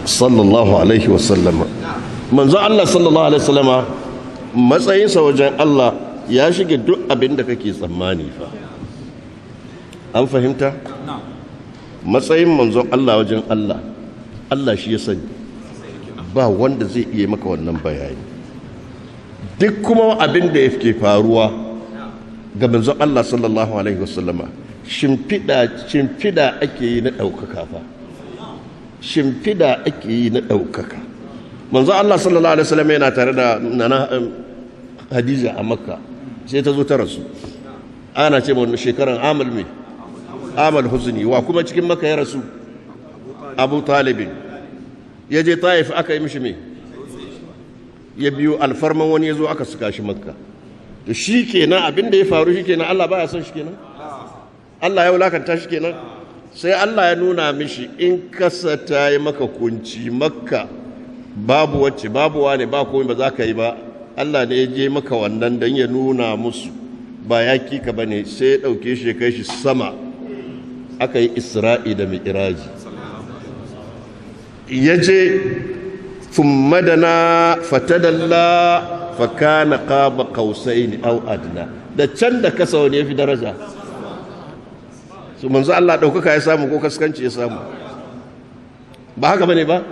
Sallallahu alaihi wasallama. Manzo Allah sallallahu alaihi wasallama matsayinsa wajen Allah ya shige duk abin da kake tsammani fa. An fahimta? Matsayin manzon Allah wajen Allah, Allah shi ya sani. Ba wanda zai iya maka wannan bayani. Duk kuma abin da yake faruwa ga manzon Allah sallallahu alaihi wasallama shimfida ake yi na ɗaukaka fa. Shimfida ake yi na ɗaukaka. Manzon Allah sallallahu alaihi wasallama yana tare da Nana Hadiza a Makka, sai ta zo ta rasu. Ana ce wannan shekaran amal me? Amal huzni. Wa kuma cikin Makka ya rasu? Abu Talibin. Ya je Taif aka yi mishi me? Ya biyo alfarman wani ya zo aka suka shi Makka. To shi kenan abin da ya faru shi kenan, Allah baya son shi kenan, Allah ya wulakanta shi kenan. Sai Allah ya nuna mishi in kasa ta yi maka kunci, Makka babu wacce babu wane ba komai ba za ka yi ba. Allah ne ya je maka wannan don ya nuna musu ba ya kika ba ne. Sai ya ɗauke shi ya kai shi sama, aka yi Isra'i da Mi'raji. Ya je thumma dana fatadalla fakana qaba qausaini aw adna. Da can da kasa wani yafi daraja? Su manzo Allah daukaka ya samu ko kaskanci ya samu? Ba haka bane ba?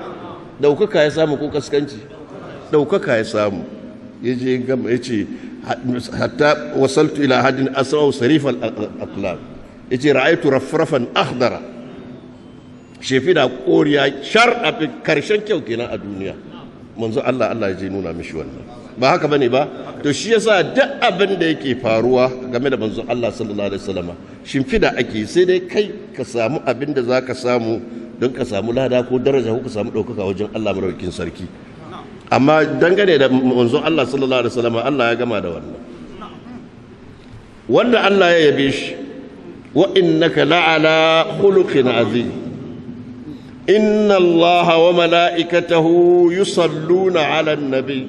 Daukaka ya samu ko kaskanci? Daukaka ya samu. Yaje gama yace hatta wasaltu ila hadin asra sarif al aqlam. Yace ra'aytu rafrafan akhdara, shefida koriya shar, a karshen kyau kenan a duniya. Manzo Allah Allah ya je nuna mishi wannan. Ba haka bane ba? To shi yasa duk abin da yake faruwa game da manzo Allah sallallahu alaihi wasallama shimfida ake, sai dai kai ka samu abin da zaka samu don ka samu lada ko daraja ko ka samu ɗaukaka wajen Allah madaukakin sarki. Amma dangane da manzo Allah sallallahu alaihi wasallama Allah ya gama da wannan. Wanda Allah ya yabe shi, wa innaka la'ala khuluqin azim. Inna Allah wa mala'ikatahu yusalluna 'alan nabi.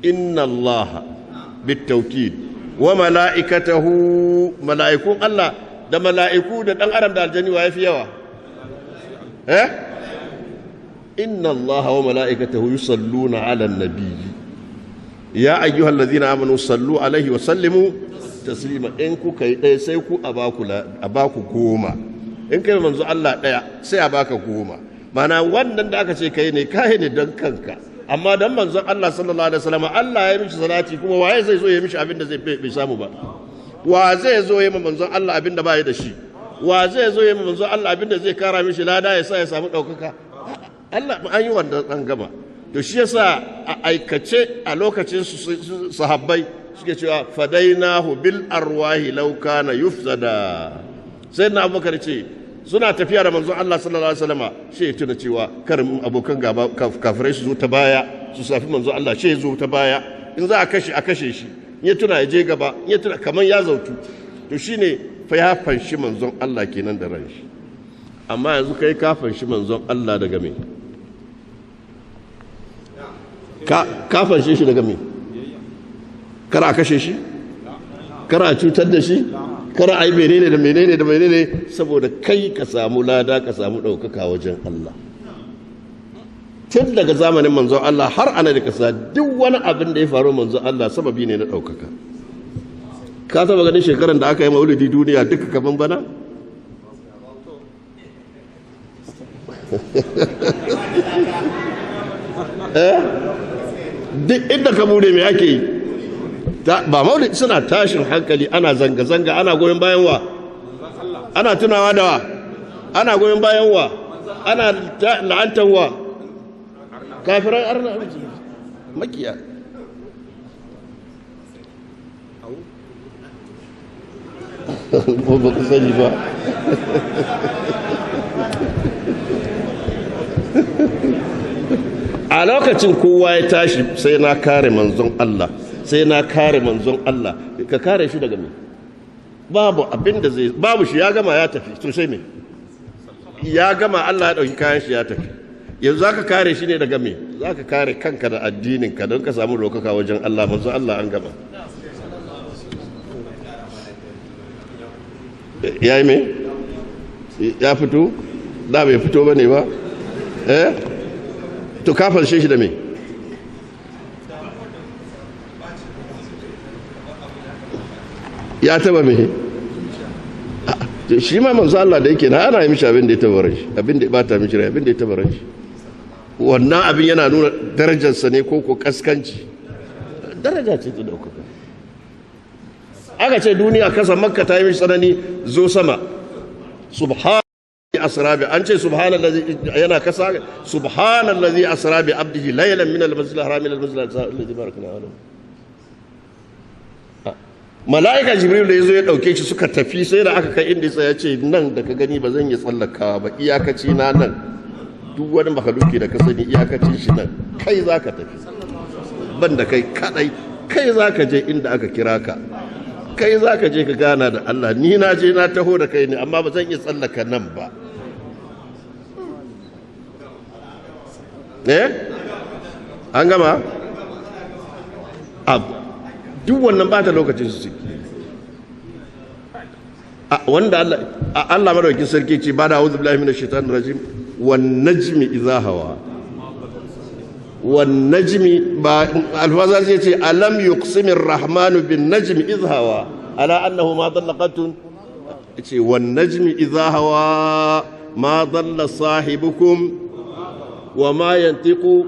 Inna Allah bitawkid wa mala'ikatahu, mala'ikun Allah da mala'iku da dan adam da aljani wa yafi yawa? Inna Allah wa mala'ikatahu yusalluna 'alan nabi ya ayyuhallazina amanu sallu alaihi wa sallimu taslima. In kuka yi ɗaya sai ku a baku 10. In kai manzo Allah ɗaya sai a baka 10. Mana wannan da aka ce kai ne kai ne don kanka, amma don manzon Allah sallallahu alaihi wasallam Allah ya mishi salati, kuma waye zai zo ya mishi abin da zai bai samu ba? Wa zai zo ya manzon Allah abin da bai da shi? Wa zai zo ya manzon Allah abin da zai kara mishi lada ya sa ya samu ɗaukaka? Allah an yi wannan an gama. To shi yasa a aikace a lokacin sahabbai suke cewa fadainahu bil arwahi law kana yufsada. Sai na Abubakar ce suna tafiya da manzon Allah sallallahu alaihi wasallama, shi ya tuna cewa kar abokan gaba kafirai su zo ta baya su safi manzon Allah, shi ya zo ta baya in za a kashe a kashe shi. In ya tuna ya je gaba, in ya tuna kaman ya zautu. To shine fa ya fanshi manzon Allah kenan da ranshi. Amma yanzu kai ka fanshi manzon Allah daga me? Ka fanshe shi daga me? Kar a kashe shi? Kar a cutar da shi? Kar a yi menene da menene da menene, saboda kai ka samu lada ka samu ɗaukaka wajen Allah. Tun daga zamanin manzon Allah har ana da kasa duk wani abin da ya faru manzon Allah sababi ne na ɗaukaka. Ka taba ganin shekaran da aka yi maulidi duniya duka kaman bana? Duk inda ka bude me ake yi? Ba maulidi suna tashin hankali, ana zanga-zanga, ana goyon bayan wa? Ana tunawa da wa? Ana goyon bayan wa? Ana la'antar wa? Kafirai arna makiya. Ba ku sani ba. A lokacin kowa ya tashi sai na kare manzon Allah, sai na kare manzon Allah. Ka kare shi daga me? Babu abin da zai, babu shi ya gama ya tafi. To sai me? Ya gama, Allah ya dauki kayan shi ya tafi. Yanzu zaka kare shi ne daga me? Zaka kare kanka da addinin ka don ka samu dokaka wajen Allah. Manzon Allah an gama. Yayi me? Ya fito? Da bai fito bane ba? Eh? To ka fanshe shi da me? Ya taba me? Shi ma manzo Allah da yake na ana yi mishi abin da ya taba ran shi, abin da ya bata mishi rai, abin da ya taba ran shi. Wannan abin yana nuna darajarsa ne ko ko kaskanci? Daraja ce ta daukaka. Aka ce duniya kasa Makka ta yi mishi tsanani, zo sama. Subhanallazi asra bi, an ce subhanallazi yana kasa, subhanallazi asra bi abdihi laylan min al-masjidil haram ila al-masjidil aqsa alladhi barakna lahu. Mala'ika Jibril da yazo ya dauke shi suka tafi, sai da aka kai inda ya ce nan da ka gani ba zan yi tsallakawa ba, iyakaci na nan. Duk wani mahaluki da ka sani iyakacin shi nan, kai zaka tafi. Ban da kai kadai, kai zaka je inda aka kira ka. Kai za ka je ka gana da Allah, ni na je na taho da kai ne, amma ba zan iya tsallaka nan ba. Eh? An gama? Duk wannan ba ta lokacin su suke. Wanda Allah madaukakin sarki ce ba da a'udhu billahi minash shaitanir rajim wan najmi idha hawa. Wan najmi ba alfaza zai ce alam yuqsimir rahmanu bin najmi idh hawa ala annahu ma dalla qatun, ce wan najmi idha hawa ma dalla sahibukum wa ma yantiqu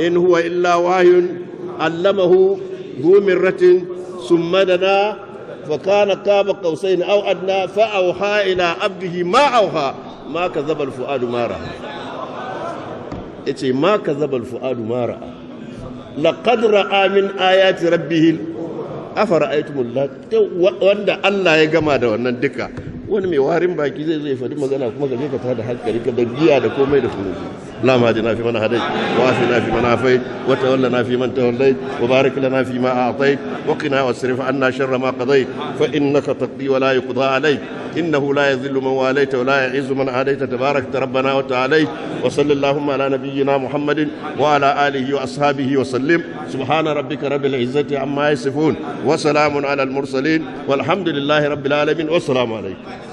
in huwa illa wahyun allamahu dhu mirratin summa dana fa kana qaba qausain aw adna fa awha ila abdihi ma awha ma kadhaba al fuadu ma ra'a. Yace ma kazaba al-fuadu ma ra'a laqad ra'a min ayati rabbih afara'aytumul lat. Wanda Allah ya gama da wannan duka, wani mai warin baki zai zai faɗi magana kuma ka je ka tada hankali ka da giya da komai da komai. اللهم اهدنا فيمن هديت، وعافنا فيمن عافيت، وتولنا فيمن توليت، وبارك لنا فيما أعطيت، وقنا واصرف عنا شر ما قضيت، فإنك تقضي ولا يقضى عليك، إنه لا يذل من واليت ولا يعز من عاديت، تباركت ربنا وتعاليت. وصل اللهم على نبينا محمد وعلى آله وأصحابه وسلم. سبحان ربك رب العزة عما يصفون، وسلام على المرسلين، والحمد لله رب العالمين، والسلام عليكم.